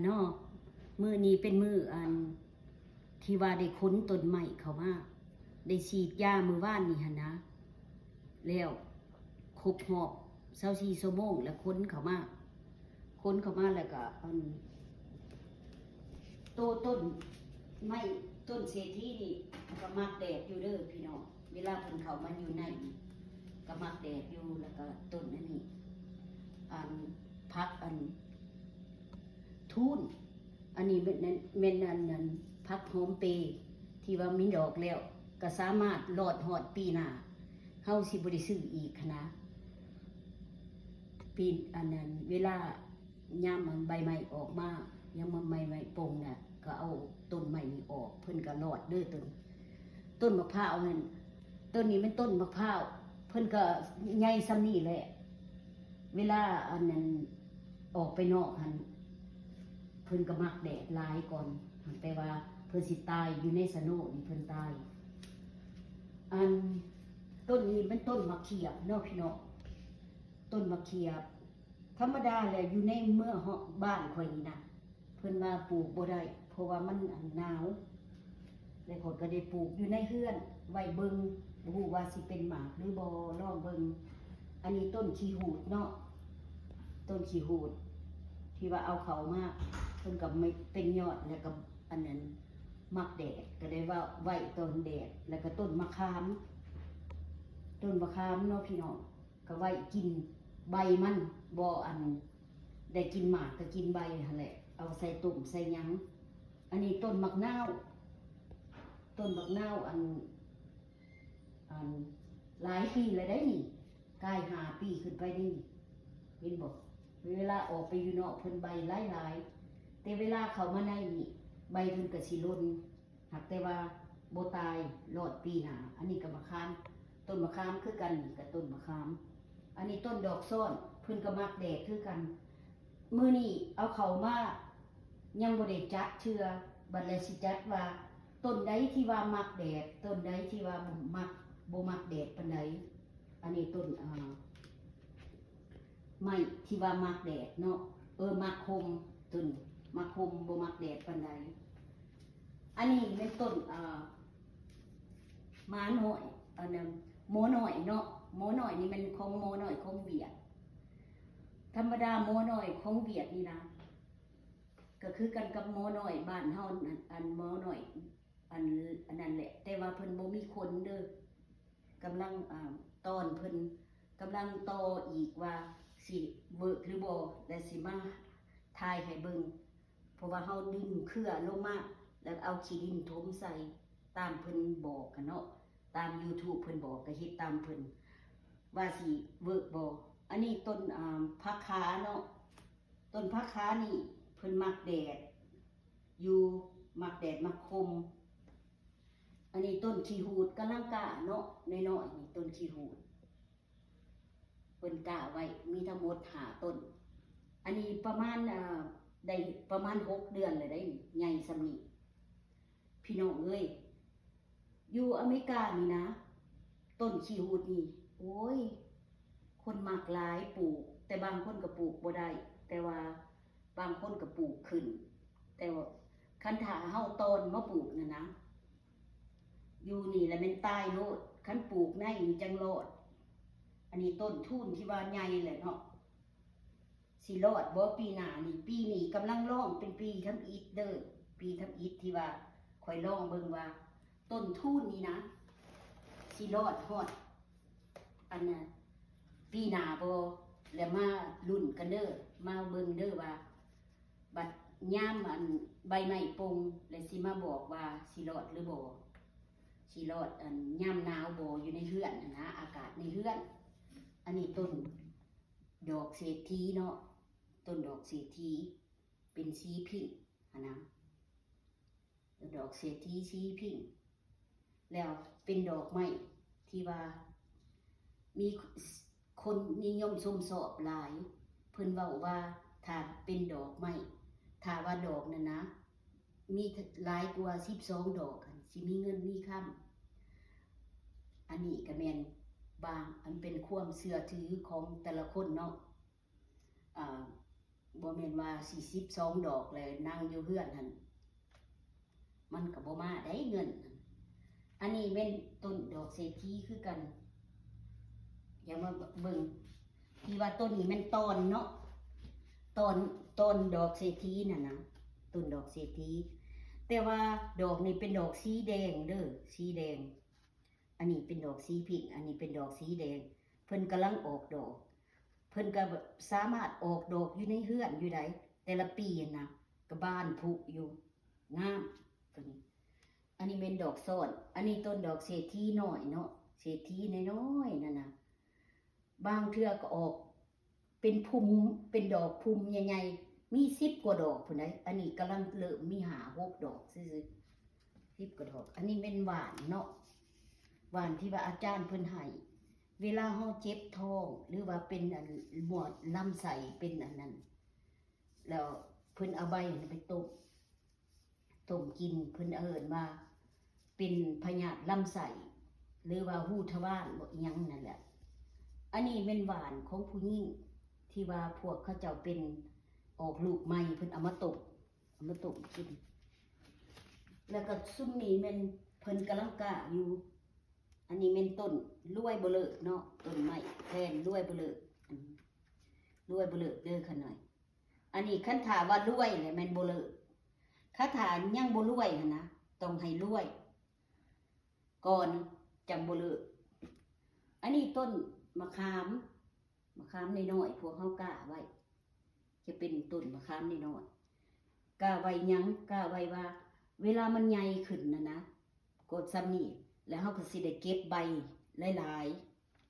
ເນາະ ມື້ນີ້ເປັນມື້ອັນ ທີ່ວ່າໄດ້ຂົນຕົ້ນໄມ້ເຂົ້າມາ ໄດ້ສີດຢາມື້ວານນີ້ຫັ້ນນະ ແລ້ວຄົບຮອບຊາວສີ່ຊົ່ວໂມງ ແລ້ວຂົນເຂົ້າມາ ຂົນເຂົ້າມາແລ້ວກໍອັນ ໂຕຕົ້ນໄມ້ ຕົ້ນເສດຖີນີ້ກໍມັກແດດຢູ່ເດີພີ່ນ້ອງ ເວລາເພິ່ນເຂົ້າມາຢູ່ໃນນີ້ກໍມັກແດດຢູ່ ແລ້ວກໍຕົ້ນອັນນີ້ ອັນ ຜັກອັນ ທູນ ອັນນີ້ແມ່ນ ແມ່ນອັນນັ້ນ ຜັກຫອມເປ ທີ່ວ່າມີດອກແລ້ວ ກໍສາມາດລອດຮອດປີໜ້າ ເຮົາຊິບໍ່ໄດ້ຊື້ອີກຫັ້ນນະ ປີ ອັນນັ້ນ ເວລາຍາມອັນໃບໄມ້ອອກມາ ຍາມໃບໄມ້ປົ່ງນະ ກໍເອົາຕົ້ນໄມ້ນີ້ອອກ ເພິ່ນກໍລອດເດີຕົ້ນ ຕົ້ນໝາກພ້າວຫັ້ນ ຕົ້ນນີ້ແມ່ນຕົ້ນໝາກພ້າວ ເພິ່ນກໍໃຫຍ່ສ່ຳນີ້ແຫຼະ ເວລາອັນນັ້ນ ອອກໄປນອກຫັ້ນ ເພິ່ນກໍມັກແດດຫຼາຍກ່ອນ ແຕ່ວ່າເພິ່ນຊິຕາຍຢູ່ໃນສະໂນນີ້ ເພິ່ນຕາຍ ອັນ ຕົ້ນນີ້ແມ່ນຕົ້ນໝາກຂຽບເນາະພີ່ນ້ອງ ຕົ້ນໝາກຂຽບ ທຳມະດາແຫຼະ ຢູ່ໃນເມືອງ ບ້ານຂ້ອຍນີ້ນະ ເພິ່ນວ່າປູກບໍ່ໄດ້ ເພາະວ່າມັນອັນໜາວ ແລ້ວຂ້ອຍກໍໄດ້ປູກຢູ່ໃນເຮືອນໄວ້ເບິ່ງ ບໍ່ຮູ້ວ່າຊິເປັນໝາກຫຼືບໍ່ ລອງເບິ່ງ ອັນນີ້ຕົ້ນຂີ້ຫູດເນາະ ຕົ້ນຂີ້ຫູດ ທີ່ວ່າເອົາເຂົ້າມາ ເພິ່ນກໍເປັນຍອດ ແລ້ວກໍອັນນັ້ນ ມັກແດດ ກໍໄດ້ວ່າໄວ້ຕອນແດດ ແລ້ວກໍຕົ້ນມະຂາມ ຕົ້ນມະຂາມເນາະພີ່ນ້ອງ ກໍໄວ້ກິນໃບມັນ ບໍ່ອັນ ໄດ້ກິນໝາກກໍກິນໃບຫັ້ນແຫຼະ ເອົາໃສ່ຕົ້ມໃສ່ຫຍັງ ອັນນີ້ຕົ້ນໝາກນາວ ຕົ້ນໝາກນາວ ອັນ ອັນ ຫຼາຍປີແລ້ວໄດ໋ນີ້ ກາຍຫ້າປີຂຶ້ນໄປເດນີ້ ເຫັນບໍ່ ເວລາອອກໄປຢູ່ນອກເພິ່ນໃບຫຼາຍໆ ແຕ່ເວລາເຂົ້າມາໃນນີ້ ໃບເພິ່ນກໍຊິຫຼົ່ນ ຫາກແຕ່ວ່າບໍ່ຕາຍ ລອດປີໜ້າ ອັນນີ້ກໍມະຂາມ ຕົ້ນມະຂາມຄືກັນ ນີ້ກໍຕົ້ນມະຂາມ ອັນນີ້ຕົ້ນດອກຊ້ອນ ເພິ່ນກໍມັກແດດຄືກັນ ມື້ນີ້ເອົາເຂົ້າມາ ຍັງບໍ່ໄດ້ຈັດເທື່ອ ບັດແລ້ວຊິຈັດວ່າ ຕົ້ນໃດທີ່ວ່າມັກແດດ ຕົ້ນໃດທີ່ວ່າບໍ່ມັກ ບໍ່ມັກແດດປານໃດ ອັນນີ້ຕົ້ນ ອ່າ ໄມ້ທີ່ວ່າມັກແດດເນາະ ເອີ ມັກຮົ່ມ ຕົ້ນມັກຮົ່ມ ບໍ່ມັກແດດປານໃດ ອັນນີ້ແມ່ນຕົ້ນ ອ່າ ໝານ້ອຍ ອັນນັ້ນ ໝໍນ້ອຍເນາະ ໝໍນ້ອຍນີ້ແມ່ນຂອງໝໍນ້ອຍຂອງຫວຽດ ທຳມະດາໝໍນ້ອຍຂອງຫວຽດນີ້ນະ ກໍຄືກັນກັບໝໍນ້ອຍບ້ານເຮົາ ອັນໝໍນ້ອຍ ອັນ ອັນນັ້ນແຫຼະ ແຕ່ວ່າເພິ່ນບໍ່ມີຄົນເດີ ກຳລັງ ອ່າ ຕອນເພິ່ນ ກຳລັງຕໍ່ອີກວ່າຊິເວີກຫຼືບໍ່ ແລະຊິມາຖ່າຍໃຫ້ເບິ່ງ ເພາະວ່າເຮົາດຶງເຄືອລົງມາ ແລ້ວເອົາຂີ້ດິນຖົມໃສ່ ຕາມເພິ່ນບອກຫັ້ນເນາະ ຕາມຢູທູບເພິ່ນບອກ ກໍເຮັດຕາມເພິ່ນ ວ່າຊິເວີກບໍ່ ອັນນີ້ຕົ້ນ ອ່າ ຜັກຂາເນາະ ຕົ້ນຜັກຂານີ້ເພິ່ນມັກແດດ ຢູ່ ມັກແດດມັກຄົມ ອັນນີ້ຕົ້ນຂີ້ຫູດກຳລັງກ້າເນາະ ນ້ອຍໆນີ້ ຕົ້ນຂີ້ຫູດ ເພິ່ນກ້າໄວ້ ມີທັງໝົດຫ້າຕົ້ນ ອັນນີ້ປະມານ ອ່າ ໄດ້ປະມານຫົກເດືອນແລ້ວໄດ໋ ໃຫຍ່ສ່ຳນີ້ ພີ່ນ້ອງເອີຍ ຢູ່ອາເມລິການີ້ນະ ຕົ້ນຂີ້ຫູດນີ້ ໂອ້ຍ ຄົນມັກຫຼາຍ ປູກ ແຕ່ບາງຄົນກໍປູກບໍ່ໄດ້ ແຕ່ວ່າບາງຄົນກໍປູກຂຶ້ນ ແຕ່ວ່າຄັນຖ້າເຮົາຕອນມາປູກນັ້ນນະ ຢູ່ນີ້ລະແມ່ນຕາຍໂລດ ຄັນປູກໃນນີ້ຈັ່ງລອດ ອັນນີ້ຕົ້ນທູນທີ່ວ່າໃຫຍ່ແຫຼະເນາະ ຊິລອດບໍ່ປີໜ້ານີ້ ປີນີ້ກຳລັງລອງເປັນປີທຳອິດເດີ ປີທຳອິດທີ່ວ່າຂ້ອຍລອງເບິ່ງວ່າຕົ້ນທູນນີ້ນະ ຊິລອດຮອດ ອັນນະ ປີໜ້າບໍ່ ແລ້ວມາລຸ້ນກັນເດີ ມາເບິ່ງເດີວ່າ ບັດຍາມອັນໃບໄມ້ປົ່ງ ແລ້ວຊິມາບອກວ່າຊິລອດຫຼືບໍ່ ຊິລອດອັນຍາມໜາວບໍ່ ຢູ່ໃນເຮືອນຫັ້ນນະ ອາກາດໃນເຮືອນ ອັນນີ້ຕົ້ນ ດອກເສດຖີເນາະ ຕົ້ນດອກເສດຖີ ເປັນສີພິ້ງຫັ້ນນະ ດອກເສດຖີສີພິ້ງ ແລ້ວເປັນດອກໄມ້ທີ່ວ່າມີຄົນນິຍົມຊົມຊອບຫຼາຍ ເພິ່ນເວົ້າວ່າຖ້າເປັນດອກໄມ້ ຖ້າວ່າດອກນັ້ນນະ ມີຫຼາຍກວ່າສິບສອງດອກ ຊິມີເງິນມີຄຳ ອັນນີ້ກໍແມ່ນບາງ ອັນເປັນຄວາມເຊື່ອຖືຂອງແຕ່ລະຄົນເນາະ ອ່າ ບໍ່ແມ່ນວ່າສີ່ສິບສອງດອກແລ້ວນັ່ງຢູ່ເຮືອນຫັ້ນ ມັນກໍບໍ່ມາໄດ້ເງິນ. ອັນນີ້ແມ່ນຕົ້ນດອກເສດຖີຄືກັນ. ຢ່າມາເບິ່ງ ທີ່ວ່າຕົ້ນນີ້ແມ່ນຕອນເນາະ ຕອນ ຕອນດອກເສດຖີນັ້ນນະ ຕົ້ນດອກເສດຖີ. ແຕ່ວ່າດອກນີ້ເປັນດອກສີແດງເດີ້ ສີແດງ. ອັນນີ້ເປັນດອກສີພິງ ອັນນີ້ເປັນດອກສີແດງ. ເພິ່ນກຳລັງອອກດອກ. ເພິ່ນກໍສາມາດອອກດອກຢູ່ໃນເຮືອນຢູ່ໃດ ແຕ່ລະປີຫັ້ນນະ ກໍບານຜຸຢູ່ ງາມ. ຕົວນີ້ ອັນນີ້ແມ່ນດອກຊ້ອນ. ອັນນີ້ຕົ້ນດອກເສດຖີນ້ອຍເນາະ ເສດຖີນ້ອຍໆນັ້ນນະ ບາງເທື່ອກໍອອກເປັນພຸ່ມ ເປັນດອກພຸ່ມໃຫຍ່ໆ ມີສິບກວ່າດອກພຸ້ນໃດ໋. ອັນນີ້ກຳລັງເລີ່ມມີຫ້າຫົກດອກຊື່ໆ ສິບກວ່າດອກ. ອັນນີ້ແມ່ນຫວ່ານເນາະ ຫວ່ານທີ່ວ່າອາຈານເພິ່ນໃຫ້ ເວລາເຮົາເຈັບທ້ອງ ຫຼືວ່າເປັນອັນ ໝວດລຳໄສ້ ເປັນອັນນັ້ນ ແລ້ວເພິ່ນເອົາໃບຫັ້ນໄປຕົ້ມ ຕົ້ມກິນ ເພິ່ນເອີ້ນວ່າເປັນພະຍາດລຳໄສ້ ຫຼືວ່າຮູທະວານ ບໍ່ ອີ່ຫຍັງນັ້ນແຫຼະ. ອັນນີ້ແມ່ນຫວ່ານຂອງຜູ້ຍິງ ທີ່ວ່າພວກເຂົາເຈົ້າເປັນອອກລູກໃໝ່ ເພິ່ນເອົາມາຕົ້ມ ເອົາມາຕົ້ມກິນ. ແລ້ວກໍຊຸມນີ້ແມ່ນເພິ່ນກຳລັງກ້າຢູ່. ອັນນີ້ແມ່ນຕົ້ນລວຍບໍ່ເລີກເນາະ ຕົ້ນໄມ້ແຄນລວຍບໍ່ເລີກ ອາ ລວຍບໍ່ເລີກເດີ້ຂະນ້ອຍ. ອັນນີ້ຄັນຖ້າວ່າລວຍແລ້ວແມ່ນບໍ່ເລີກ ຄັນຖ້າຍັງບໍ່ລວຍຫັ້ນນະ ຕ້ອງໃຫ້ລວຍກ່ອນຈັ່ງບໍ່ເລີກ. ອັນນີ້ຕົ້ນມະຂາມ ມະຂາມນ້ອຍໆ ພວກເຮົາກ້າໄວ້ ຈະເປັນຕົ້ນມະຂາມນ້ອຍໆ ກ້າໄວ້ຫຍັງ? ກ້າໄວ້ວ່າເວລາມັນໃຫຍ່ຂຶ້ນນະນະ ກໍສ່ຳນີ້ ແລ້ວເຮົາກໍຊິໄດ້ເກັບໃບຫຼາຍ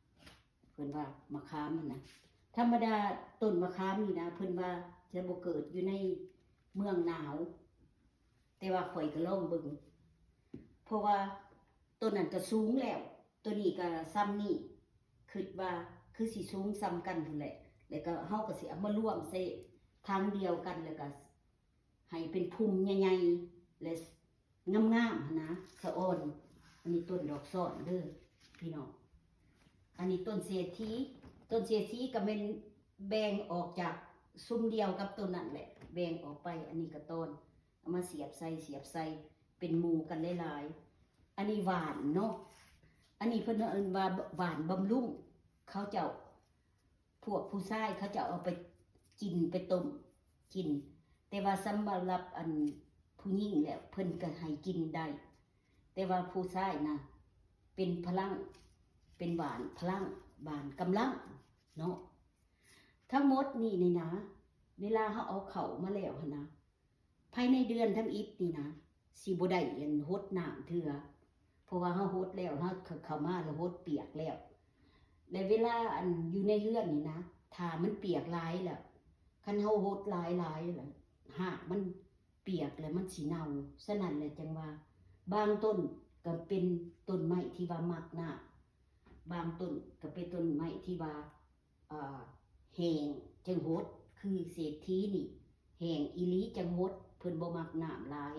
ໆ. ເພິ່ນວ່າມະຂາມຫັ້ນນະ ທຳມະດາຕົ້ນມະຂາມນີ້ນະ ເພິ່ນວ່າຈະບໍ່ເກີດຢູ່ໃນເມືອງໜາວ ແຕ່ວ່າຂ້ອຍກໍລອງເບິ່ງ ເພາະວ່າໂຕນັ້ນກໍສູງແລ້ວ ໂຕນີ້ກໍສ່ຳນີ້ ຄິດວ່າຄືຊິສູງສ່ຳກັນພຸ້ນແຫຼະ ແລ້ວກໍເຮົາກໍຊິເອົາມາລວມໃສ່ຖັງດຽວກັນ ແລ້ວກໍໃຫ້ເປັນພຸ່ມໃຫຍ່ໆ ແລະ ງາມໆ ຫັ້ນນະ ສະອອນ. ອັນນີ້ຕົ້ນດອກຊ້ອນເດີ້ພີ່ນ້ອງ ອັນນີ້ຕົ້ນເສດຖີ ຕົ້ນເສດຖີກໍແມ່ນແບ່ງອອກຈາກຊຸມດຽວກັບໂຕນັ້ນແຫຼະ ແບ່ງອອກໄປ. ອັນນີ້ກໍຕອນ ເອົາມາສຽບໃສ່ ສຽບໃສ່ ເປັນໝູ່ກັນຫຼາຍໆ. ອັນນີ້ຫວ່ານເນາະ ອັນນີ້ເພິ່ນເອີ້ນວ່າຫວ່ານບຳລຸງ ເຂົາເຈົ້າ ພວກຜູ້ຊາຍເຂົາເຈົ້າເອົາໄປກິນ ໄປຕົ້ມກິນ ແຕ່ວ່າສຳລັບອັນຜູ້ຍິງແລ້ວ ເພິ່ນກໍໃຫ້ກິນໄດ້ ແຕ່ວ່າຜູ້ຊາຍນະ ເປັນພະລັງ ເປັນຫວ່ານພະລັງ ຫວ່ານກຳລັງເນາະ. ທັງໝົດນີ້ນີ້ນະ ເວລາເຮົາເອົາເຂົ້າມາແລ້ວຫັ້ນນະ ພາຍໃນເດືອນທຳອິດນີ້ນະ ຊິບໍ່ໄດ້ອັນຫົດນ້ຳເທື່ອ ເພາະວ່າເຮົາຫົດແລ້ວ ເຮົາເຂົ້າມາແລ້ວຫົດປຽກແລ້ວ ແລະ ເວລາອັນຢູ່ໃນເຮືອນນີ້ນະ ຖ້າມັນປຽກຫຼາຍແລ້ວ ຄັນເຮົາຫົດຫຼາຍໆແລ້ວ ຮາກມັນປຽກແລ້ວມັນຊິເນົ່າ. ສະນັ້ນແຫຼະ ຈັ່ງວ່າບາງຕົ້ນກໍເປັນຕົ້ນໄມ້ທີ່ວ່າມັກນ້ຳ ບາງຕົ້ນກໍເປັນຕົ້ນໄມ້ທີ່ວ່າ ອ່າ ແຫ້ງຈຶ່ງຫົດ ຄືເສດຖີນີ້ ແຫ້ງອີ່ຫຼີຈັ່ງຫົດ ເພິ່ນບໍ່ມັກນ້ຳຫຼາຍ.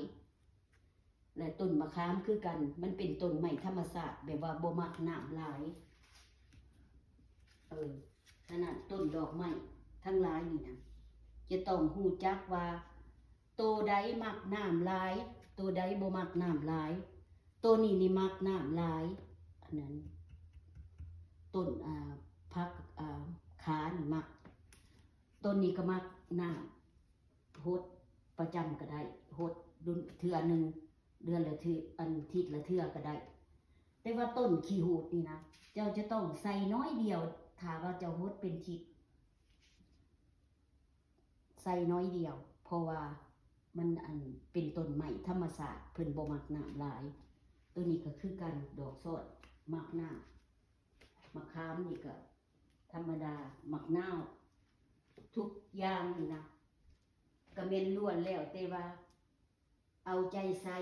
ແລະ ຕົ້ນມະຂາມຄືກັນ ມັນເປັນຕົ້ນໄມ້ທຳມະຊາດ ແບບວ່າບໍ່ມັກນ້ຳຫຼາຍ. ເອີ ສະນັ້ນຕົ້ນດອກໄມ້ທັງຫຼາຍນີ້ນະ ຈະຕ້ອງຮູ້ຈັກວ່າ ໂຕໃດມັກນ້ຳຫຼາຍ ໂຕໃດບໍ່ມັກນ້ຳຫຼາຍ. ໂຕນີ້ນີ້ມັກນ້ຳຫຼາຍ ອັນນັ້ນ ຕົ້ນ ອ່າ ຜັກ ອ່າ ຂານີ້ມັກ ຕົ້ນນີ້ກໍມັກນ້ຳ ຫົດປະຈຳກໍໄດ້ ຫົດເທື່ອໜຶ່ງ ເດືອນລະເທື່ອ ອັນ ທິດລະເທື່ອກໍໄດ້. ແຕ່ວ່າຕົ້ນຂີ້ຫູດນີ້ນະ ເຈົ້າຈະຕ້ອງໃສ່ໜ້ອຍດຽວ ຖ້າວ່າເຈົ້າຫົດເປັນທິດ ໃສ່ໜ້ອຍດຽວ ເພາະວ່າມັນ ອັນ ເປັນຕົ້ນໄມ້ທຳມະຊາດ ເພິ່ນບໍ່ມັກນ້ຳຫຼາຍ. ໂຕນີ້ກໍຄືກັນ ດອກຊອດມັກນ້ຳ ມະຂາມນີ້ກໍທຳມະດາ ໝາກນາວ ທຸກຢ່າງນີ້ນະ ກໍແມ່ນລ້ວນແລ້ວແຕ່ວ່າເອົາໃຈໃສ່.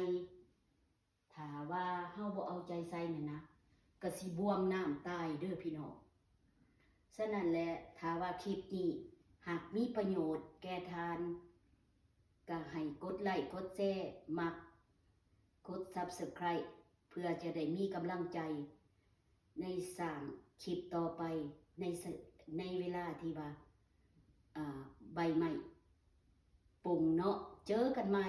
ຖ້າວ່າເຮົາບໍ່ເອົາໃຈໃສ່ນັ້ນນະ ກະຊິບວມນ້ຳຕາຍເດີ້ພີ່ນ້ອງ. ສະນັ້ນແຫຼະ ຖ້າວ່າຄລິບນີ້ຫາກມີປະໂຫຍດແກ່ທ່ານ ກະໃຫ້ກົດໄລ້ ກົດແຊ ມັກ ກົດ Subscribe ເພື່ອຈະໄດ້ມີກຳລັງໃຈ ໃນສ້າງຄລິບຕໍ່ໄປ ໃນ ໃນເວລາທີ່ວ່າ ອ່າ ໃບໄມ້ ຄົງເນາະ ເຈີກັນໃໝ່.